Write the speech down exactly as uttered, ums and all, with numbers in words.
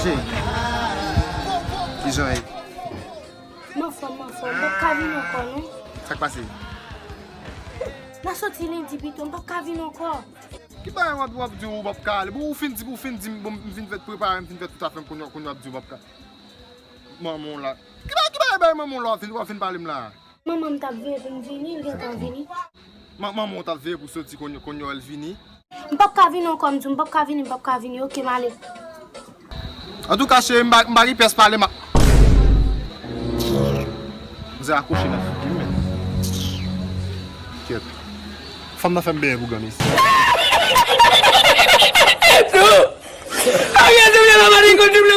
Kijan e? M anfòm, m anfòm. M p ap ka vin ankò, non. Sa k pase? N a soti lendi pito, m p ap ka vin ankò. Ki bagay w ap, w ap di w p ap ka ale? Bon, ou fin di, ou fin di m, bon, m fin fèt prepare, m fin fèt tout afè m, kounye a, kounye a w ap di w p ap ka. Manman w la. Ki bagay, ki bagay, bagay manman w la w ap fin, w ap fin pale m la? Manman m t ap veye pou m vini, l gentan vini. Man-, manman w t ap veye pou soti, kounye, kounye a l vini. M p ap ka vini ankò, m di w, m p ap ka vini, m p ap ka vini. Oke, m ale. Antouka, cheri, m pa, m pa gen pyès pale, m a. Mizè akouche nan figi m, men. Kèt. Fanm nan fè m benyen pou grann isi. Ariel, te vle la mari konti vle